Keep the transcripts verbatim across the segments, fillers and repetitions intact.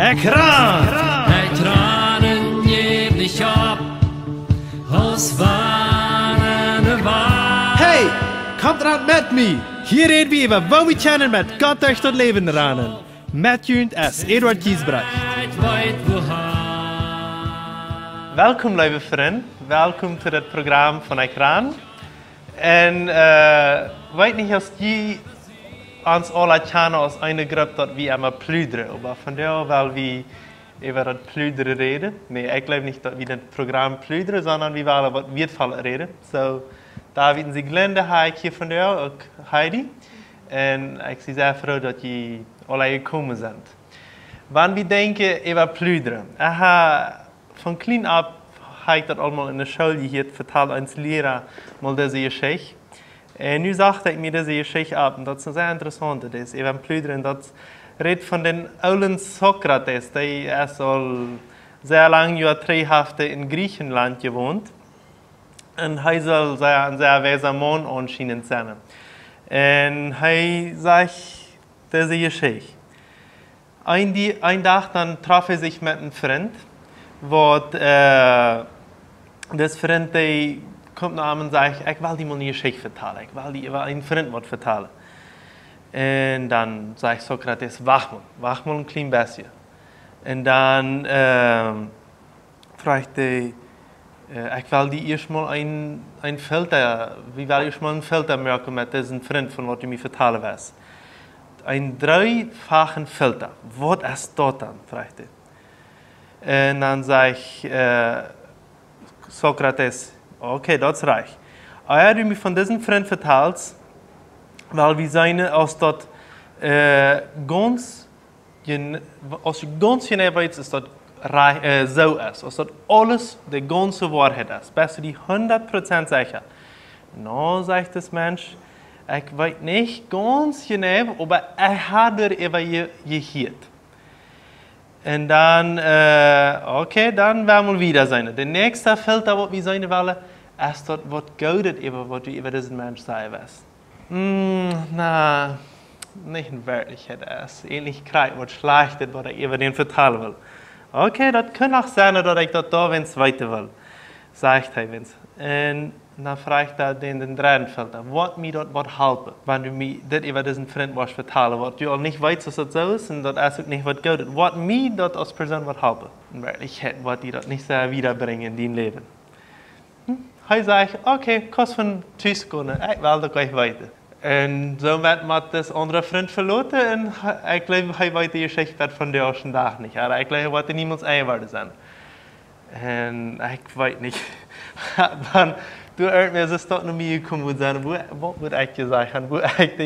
Ekjran! Ekjran, jäw nich opp, aus wann ne Wal. Hey, komt ran met mie! Hia räd wie äwa, woo wie kjennen met Gott derch daut Läwen ranen. Met junt es Eduard Giesbrecht. Ekj weet woa. Welkom, leewe Frind. Welkom to daut Program von Ekjran. Un, äh, weet nich aus jie ons aula kjanen aus eene Grupp, daut wie emma pludren, oba vondoag well wie äwa daut Pludren räden. Nä, ekj jleew nich, daut wie daut Program pludren, sonda wie wellen waut Wieetvollet räden. Soo, David un Sieglinde ha ekj hia vondoag, uk Heidi. Un ekj sie sea froo, daut jie aula jekomen sent. Wan wie denkjen äwa pludren, aha, von kjlien auf ha ekj daut aulmol enne School jehieet, vetald ons Liera mol dise Jeschicht. Un nu sajcht ekj mie dise Jeschicht opp, un daut es eene sea interessaunte, daut es äwa pludren, daut rät von dän oolen Sokrates, dee es aul sea lang Joa trigj haft hee en Griechenlaunt jewont. Un hee saul sea, een sea weisa Maun aunschienent sennen. Un hee sajcht dise Jeschicht. Een, dee, een Dach dan troff hee sikj met een Frint, waut, äh, dis Frint, dee kjemt no am un sajcht: "Ekj well die mol eene Jeschicht vetalen, ekj well die äwa een Frint waut vetalen." Un dan sajcht Sokrates: "Wacht mol, wacht mol een kjlien bät." Un dan, ähm, fruach hee, äh: "Ekj well die ieescht mol een, een Filter, wie well ieescht mol een Filter moaken met disen Frint von waut du mie vetalen west. Een dreefachen Filter. Waut es daut dan?" fruach hee. Un dan sajcht, äh, Sokrates: "Okay, daut es rajcht. Ea du mie von disen Frint vetalst, well wie seenen, aus daut, äh, gaunz jen-, aus du gaunz jeneiw weetst, aus daut rei-, äh, soo es, aus daut aules de gaunze Woarheit es. Best du die hundat Prozent secha?" "No", sajcht dis Mensch, "ekj weet nich gaunz jeneiw, oba ekj ha doaräwa je-, jehieet." Un dan, äh, okay, dan well wie mol wieda seenen. De näakjste Filter, waut wie seenen wellen, es daut waut Goodet äwa, waut du äwa disen Mensch sajen west. "Mm, na, nich en Werkjlichkjeit, es eejentlich krakjt waut Schlajchtet, waut ekj äwa dän vetalen well." "Okay, daut kaun noch sennen, daut ekj daut doa wens weeten well", sajcht hee wens. Un dan fruach hee dän, dän dredden Filter: "Woat mie daut waut halpen, wan du mie dit äwa disen Frint woascht vetalen, waut du aul nich weetst, aus daut soo es, un daut es uk nich waut Goodet? Woat mie daut aus Persoon waut halpen? En Werkjlichkjeit woat die daut nich sea wieda brinjen en dien Läwen." Hm? Hee sajcht: "Okay, kaust von Tus gonen, ekj well daut jlikj weeten." Un soo mott hee dis aundre Frint veloten, un hee, ekj jleew, hee weet de Jeschicht bat vondoag dän Dach nich. Oba ekj jleew, hee woat niemols een Wort sennen. Un ekj weet nich, wan du irjentwäa es daut no mie jekomen woat sennen, woo, waut woat ekj jesajcht haben, woat ekj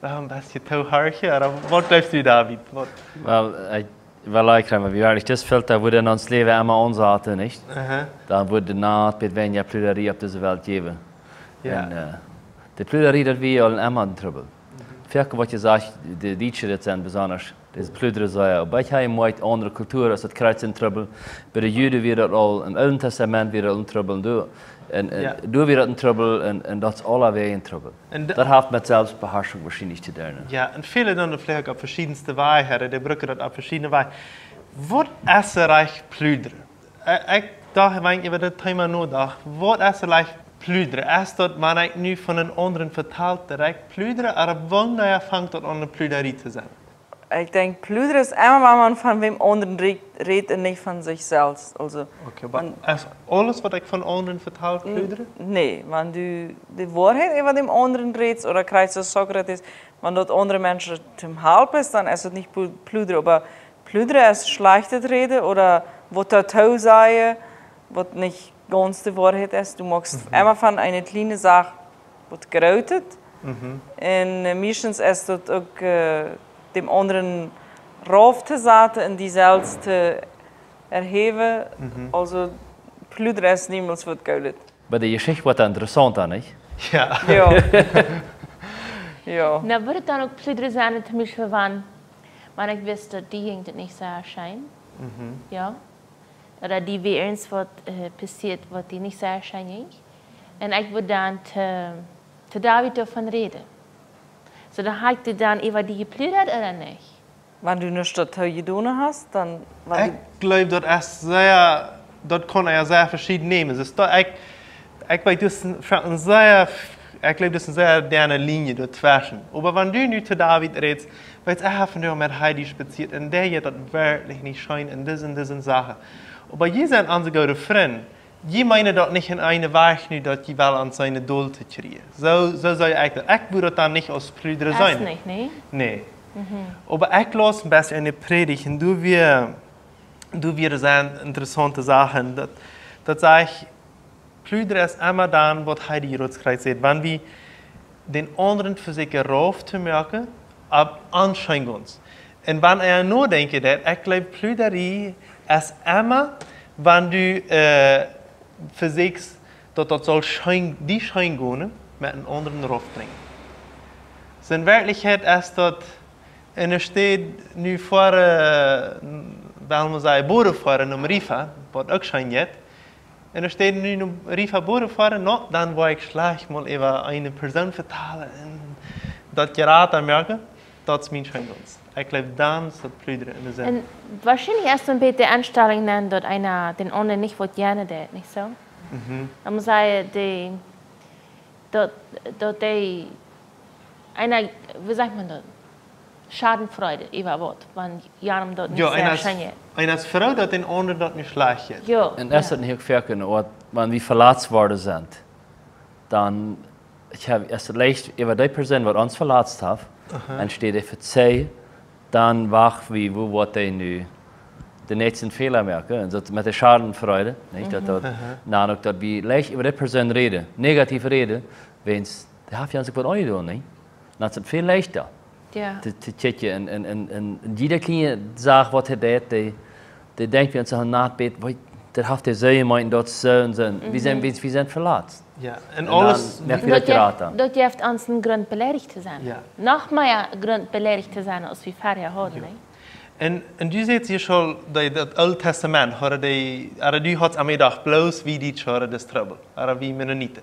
dan noch een bät toohorchen, oba waut jleefst du, David? Waut? Well, ekj, well, ekj jleew, wan wie werkjlich dis Filter wudden en ons Läwen emma aunsaten, nich? Aha. Dan wudd de Nacht bat weinja Pludarie opp dise Welt jäwen. Jo. Un, äh, de Pludarie, daut wia aul emma een Trubbel. Mhm. Foaken woat jesajcht, de Dietsche, daut sent besonda, dee pludren sea. Oba ekj ha jemoakjt, aundre Kulturen, aus daut krakjt een Trubbel. Bie de Juden wia daut aul, em Oolen Tastament wia daut een Trubbel. Un doa, un, un Jo. doa wia daut een Trubbel, un, un daut es aulawäajen een Trubbel. Un d- Daut haft met Selfstbeharschunk woascheinlich to doonen. Jo, un väle doonen daut veleicht opp veschiedenste Wiesen, dee brucken daut opp veschiedne Wiesen. Waut es rajcht pludren? Äh, ekj docht, wan ekj äwa dit Thema nodocht, waut es rajcht pludren? Es daut, wan ekj nu von een aundren vetal, rajcht pludren, oba wanea fangt daut aun, ne Pludarie to sennen? Ekj denkj, pludren es emma, wan maun von wäm aundren rät, rät un nich von sikj selfst. Aulsoo, Okay, oba wan es aules, waut ekj von aundren vetal, N-, pludren? Nä, wan du de Woarheit äwa däm aundren rätst, ooda krakjt soo Sokrates, wan daut aundre Menschen toom halpen es, dan es daut nich plu-, pludren, oba pludren es schlajchtet räden ooda waut doatoo sajen, waut nich gaunz de Woarheit es. Du moakst Mhm. emma von eene kjliene Sach waut Grootet. Mhm. Un, äh, meistens es daut uk, äh, däm aundren rauf to saten un die selfst to erhäwen. Mhm. Aulsoo, pludren es niemols waut Goodet. Bie de Jeschicht woat daut interessaunta, nich? Jo. Jo. Jo. Na, wudd et dan uk pludren sennen, toom Biespel, wan, wan ekj wist, daut die jinkj daut nich soo scheen. Mhm. Jo. Ooda die wia irjentwaut, äh, passieet, waut die nich soo scheen jinkj. Un ekj wudd dan to, to David doavon räden. Soo, dan ha ekj die dan äwa die jepludrat ooda nich? Wan du nuscht doatoo jedonen hast, dan, wan Ekj du jleew, daut es sea, daut kaun eena sea veschieden nämen. Dus daut, ekj, ekj weet, daut es een, een sea, ekj jleew, daut es een sea denne Linie doatweschen. Oba wan du nu to David rätst, weetst, ekj hab vondoag met Heidi spazieet un dee haud daut werkjlich nich scheen un dise un dise Sachen. Oba jie sent onse goode Frind. Jie meenen daut nich en eene Wajch nu, daut jie well aun siene Dult to kjrieen. Soo, soo see ekj daut. Ekj wudd daut dan nich aus Pludren Es seenen. nich, nä? Nä. Oba ekj laus een bät enne Prädicht un doa wia, doa wieren sea interessaunte Sachen. Daut, daut sajcht, Pludren es emma dan, waut hee de Jrootskjrieet sajcht. Wan wie dän aundren vesieekjen rauf to moaken, opp ons scheen gonen. Un wan eena nodenkjen deit, ekj jleew, Pludren es emma, wan du, äh, vesieekjst, daut daut saul scheen, die scheen gonen, met een aundren rauf brinjen. Soo en Werkjlichkjeit es daut, enne Städ nu foaren, äh, well wie sajen, Boot foaren om Riva, waut uk scheen jeit, enne Städ nu om Riva Boot foaren, no, dan woa ekj schlajcht mol äwa eene Persoon vetalen un daut Jerata moaken, daut es mien Scheengoons. Ekj jleew, dan es daut Pludren enne Senn. Un woarschienlich es daut een bät de Enstalunk dan, daut eena dän aundren nich waut jennen deit, nich soo? Mhm. Dan mott eena dee, daut, daut dee, eena, woo sajcht maun daut? Schadenfreude äwa waut, wan jie am daut nich Jo, sea eena es, scheen jeit. eena es froo, daut dän aundren daut nich schlajcht jeit. Jo, Un es jo. daut nich uk foaken een Oat, wan wie veletzt worden sent, dan, ekj hab, es daut leicht äwa dee Persoon, waut ons veletzt haft, Aha. un steit dee fa sikj, dan wacht wie, woo woat dee nu dän näakjsten Fäla moaken, un daut met de Schadenfreude, nich? Daut, Mhm. daut, Aha. dan uk daut wie leicht äwa dee Persoon räden, negativ räden, wiels dee haft ons uk waut aunjedonen, nich? Dan es daut väl leichta. Jo. Te, te kjikjen un, un, un, un, un jiede kjliene Sach, waut hee deit, dee, dee denkjt, wie ons aun nat bät, woo, daut haft hee soo jemeent, daut soo un soo. Wie sent, Mhm. wie, wie sent veletzt. Jo, un Un aules dan moak wie Daut daut jeft, jerata. daut jeft ons een Grunt beleidicht to sennen. Jo. Noch mea Grunt beleidicht to sennen, aus wie verhäa hauden, Jo. nich? Un, un du sajchst hia aul, daut, daut Oole Tastament, hauden dee, hauden dee haud am jedocht, bloos wie Dietsche hauden dis Trubbel, hauden wie Mennoniten.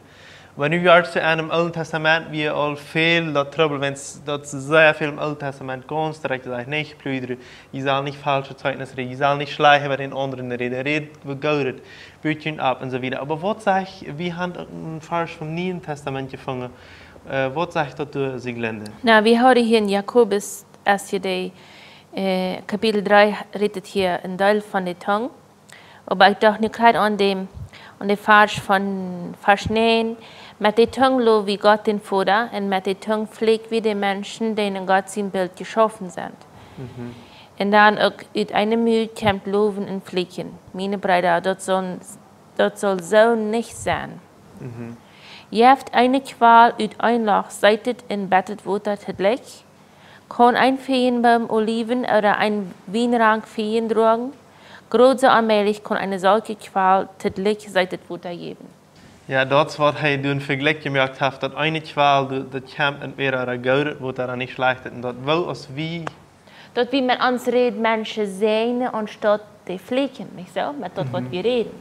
Wan nu wia to eenem Oolen Tastament, wia aul väl daut Trubbel, wiels daut sea väl em Oolen Tastament gaunz direkt sajcht, nich pludren, jie sellen nich faulschet Zeichnis räden, jie sellen nich schlajcht äwa dän aundren räden, räd waut Goodet, but junt opp un soo wieda. Oba waut sajcht, wie haben een Varsch vom Nieen Tastament jefungen, äh, waut sajcht daut doa, Sieglinde? Na, wie hauden hia en Jakobus, aus hia de, äh, Kapitel dree rät et hia een Deel von de Tung. Oba ekj docht nu krakjt aun däm, aun de Varsch von Varsch näajen: Met de Tung low wie Gott dän Voda, un met de Tung fluak wie de Menschen, dee en Gott sien Bilt jeschaufen sent. Mhm. Un dan uk: Ut eenem Mul kjemt Lowen un Fluaken. Miene Breeda, daut saul, daut saul soo nich sennen. Mhm. Jeft eene Kjwal ut een Loch seetet un bettat Wota toojlikj? Kaun een Fijenboom Oliwen ooda een Wienrank Fijen droagen? Krakjt soo onmäajlich kaun eene solche Kjwal toojlikj seetet Wota jäwen. Jo, daut es waut hee doa een Vejlikj jemoakt haft, daut eene Kjwal, daut, daut kjemt entwäda ut Goodet Wota ooda nich schlajchtet. Un daut woo aus wie Daut wie met ons Räd Menschen säajnen, aunstaut dee fluaken, nich soo? Met daut, waut Mhm. wie räden.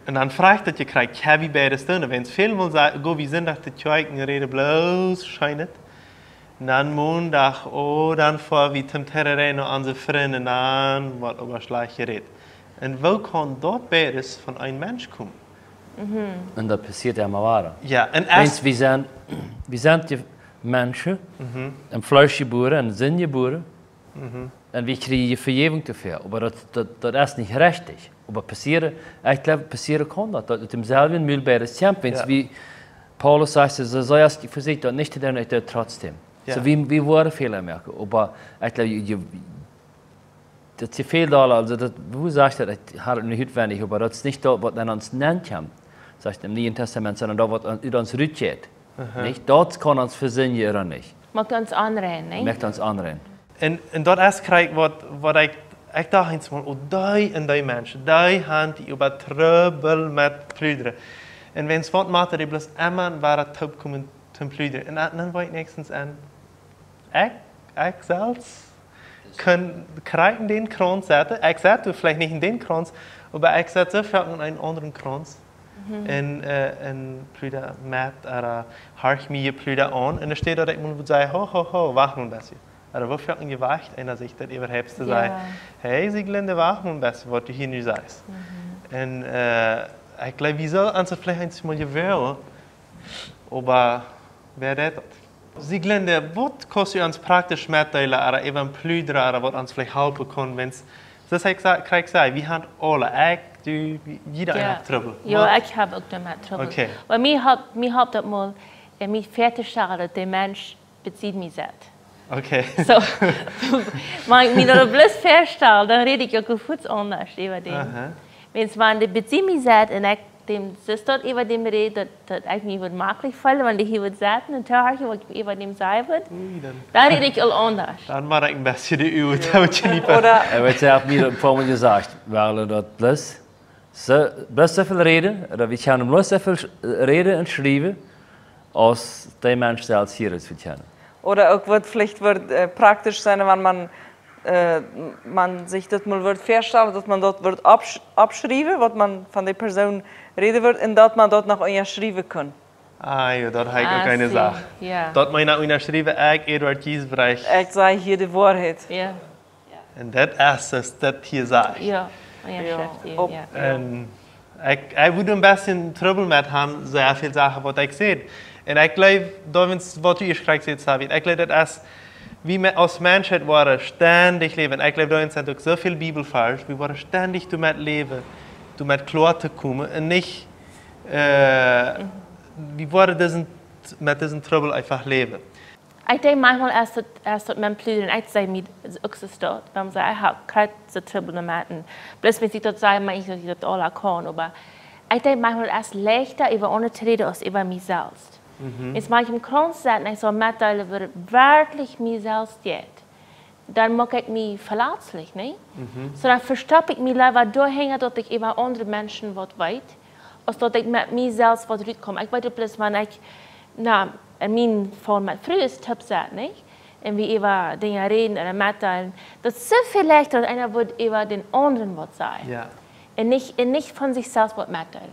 Un dan froagt daut je krakjt, jo, wie bie de Stunde, wiels väl mol sa-, go wie Sindach to Kjoakj un räden bloos Scheenet. Un dan Mondach, oh, dan foa wie toom Tereré no onse Frind, dan woat oba schlajcht jerät. Un woo kaun daut beides von een Mensch komen? Mhm. Un daut passieet emma wada. Jo, un Wiels aus wie sent, wie sent je Menschen, Mhm. em Fleesch jebuaren, en Sind jebuaren, Mhm. un wie kjrieen Vejäwunk doafäa. Oba daut, daut, daut es nich rajcht. Oba passieren, ekj jleew, passieren kaun daut, daut ut dämselwjen Mul beides kjemt. Wiels Jo. wie Paulus sajcht, soo sea aus ekj vesieekj, daut nich to doonen, ekj doo daut trotzdäm. Jo. Soo wie, wie woaren Fäla moaken. Oba ekj jleew, je, je, daut es väl dolla, aulsoo daut, woo sajcht daut, ekj hab et nich utwendich, oba daut es nich daut, waut en ons nenkjemt, sajcht em Nieen Tastament, sonda daut, waut ut ons rutjeit. Aha. Nich? Daut kaun ons vesindjen ooda nich. Moakt ons aunrein, nich? Moakt ons aunrein. Un, un daut es krakjt waut, waut ekj, ekj docht eemol, oh, dee un dee Menschen, dee haben dee äwa Trubbel met pludren. Un wiels waut motten dee bloos emma wada toopkomen toom pludren. Un dan, dan woa ekj näakjstens aun, ekj, ekj selfst kaun krakjt en dän Krauns setten. Ekj sett veleicht nich en dän Krauns, oba ekj sett soo foaken en eenen aundren Krauns. Mhm. Un, äh, un pludra met, ooda horch mie pludren aun. Un doa steit daut ekj mott sajen, ho, ho, ho, wacht mol een bät. Ooda woo foaken jewagt eena sikj daut äwahaupt to sajen: "Hey, Sieglinde, wacht mol een bät, waut du hia nu sajchst." Un, äh, ekj jleew, wie sellen ons veleicht eemol jewähren, oba wäa deit daut? Sieglinde, waut kaust du ons praktisch metdeelen, ooda äwa een Pludra, ooda waut ons veleicht halpen kaun, wan, soo aus ekj sa-, krakjt säd, wie haben aule, ekj, du, jieda eena haft Trubbel. Jo, ekj hab uk doamet Trubbel. Okay. Oba mie halpt, mie halpt daut mol, äh, mie väatostalen, daut de Mensch bie mie sitt. Okay. Soo, wan ekj mie daut bloos väastal, dan räd ekj uk fuaz aundasch äwa däm. Aha. Wan dee bie mie sitt un ekj däm soo daut äwa däm räd, daut, daut ekj mie wudd maklich feelen, wan dee hia wudd sitten un toohorchen, waut ekj äwa däm sajen wudd, dan räd ekj aul aundasch. Dan mott ekj een bät de Uagen toohoolen. Ooda ekj weet, jie haben mie daut een poa Mol jesajcht, wie wellen daut bloos soo, bloos soo väl räden, ooda wie kjennen bloos soo väl sch-, räden un schriewen, aus de Mensch selfst hieet, aus wie kjennen. Ooda uk waut veleicht wudd, äh, praktisch sennen, wan maun, äh, maun sikj daut mol wudd väastalen, daut maun daut wudd oppsch-, oppschriewen, waut maun von dee Persoon räden wudd, un daut maun daut noch unjaschriewen kaun. Ah, jo, daut hab ekj uk eene Sach. Jo. Daut maun unjaschriewen, ekj, Eduard Giesbrecht. Ekj saj hia de Woarheit. Jo. Un daut es, es daut hia sajcht. Jo, jo. Un ekj, ekj wudd een bät Trubbel met haben, soo väl Sachen, waut ekj saj. Un ekj jleew, daut es, waut du ieescht krakjt sätst, David. Ekj jleew, daut es, wie me-, aus Menschheit woaren ständig läwen. Ekj jleew, doa sent uk soo väl Bibelvarsch. Wie woaren ständig doamet läwen, doamet kloa to komen. Un nich, äh, wie woaren disen, met disen Trubbel eefach läwen. Ekj denkj, maunchmol es daut, es daut met Pludren, ekj saj mie uk soo daut, wan see, ekj hab krakjt soo Trubbel doamet. Bloos wan ekj daut saj, meen ekj, daut ekj daut aula kaun, oba ekj denkj, maunchmol es leichta äwa aundre to räden aus äwa mie selfst. Mhm. Wan ekj em Krauns sit un ekj saul metdeelen, woo daut werkjlich mie selfst jeit, dan moak ekj mie veletzlich, nä? Mhm. Soo dan vestopp ekj mie leewa doahinja, daut ekj äwa aundre Menschen waut weet, aus daut ekj met mie selfst waut rutkom. Ekj weet uk bloos, wan ekj, na, en mien Faul met Frues toop sit, nä? Un wie äwa Dinja räden un metdeelen, daut es soo väl leichta, daut eena woat äwa dän aundren waut sajen. Jo. Un nich, un nich von sikj selfst waut metdeelen.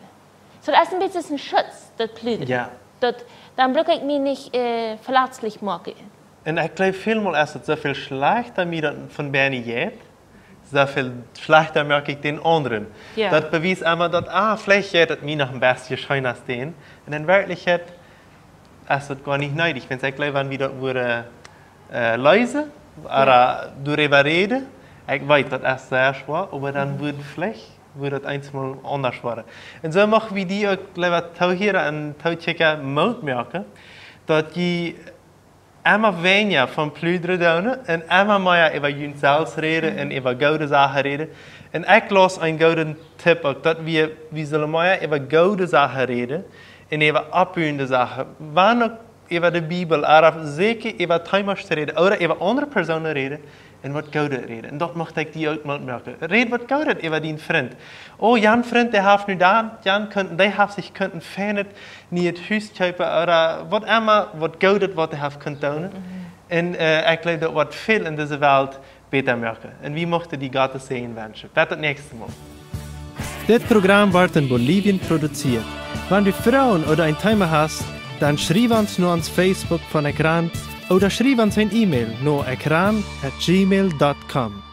Soo, daut es een bät een Schutz, daut Pludren. Jo. Daut, dan bruck ekj mie nich, äh, veletzlich moaken. Un ekj jleew, välmol es et soo väl schlajchta, mie daut von bennen jeit, soo väl schlajchta moak ekj dän aundren. Jo. Daut bewiest emma daut, ah, veleicht jeit et mie noch een bät scheena aus dän. Un en Werkjlichkjeit es daut goanich needich. Wan ekj jleew, wan wie daut wudden, äh, läsen, ooda doaräwa räden, ekj weet, daut es sea schwoa, oba dan wudd veleicht, wudd daut eemol aundasch woaren. Un soo mucht wie die uk, leewe Toohiera un Tookjikja, Moot moaken, daut jie emma weinja von Pludren doonen un emma mea äwa junt selfst räden un äwa goode Sachen räden. Un ekj laus een gooden Tipp uk, daut wie, wie sellen mea äwa goode Sachen räden un äwa oppbuende Sachen. Wan uk äwa de Bibel, ooda secha äwa Themas to räden, ooda äwa aundre Persoonen räden, un waut Goodet räden. Un daut mucht ekj die uk mol moaken. Räd waut Goodet äwa dien Frint. Oh, jan Frint, dee haft nu daut, jan kunt, dee haft sikj kunt een feinet nieet Hus kjeepen, ooda waut emma, waut Goodet, waut dee haft kunt doonen. Mhm. Un, äh, ekj jleew, daut woat väl en dise Welt bäta moaken. Un wie muchten die Gottes Säajen wenschen. Bat daut näakjste Mol. Dit Program woat en Bolivien produzieet. Wan du Froagen ooda een Thema hast, dan schriew ons no ons Facebook von Ekran ooda schriew ons een E-Mail no ekran at gmail dot com.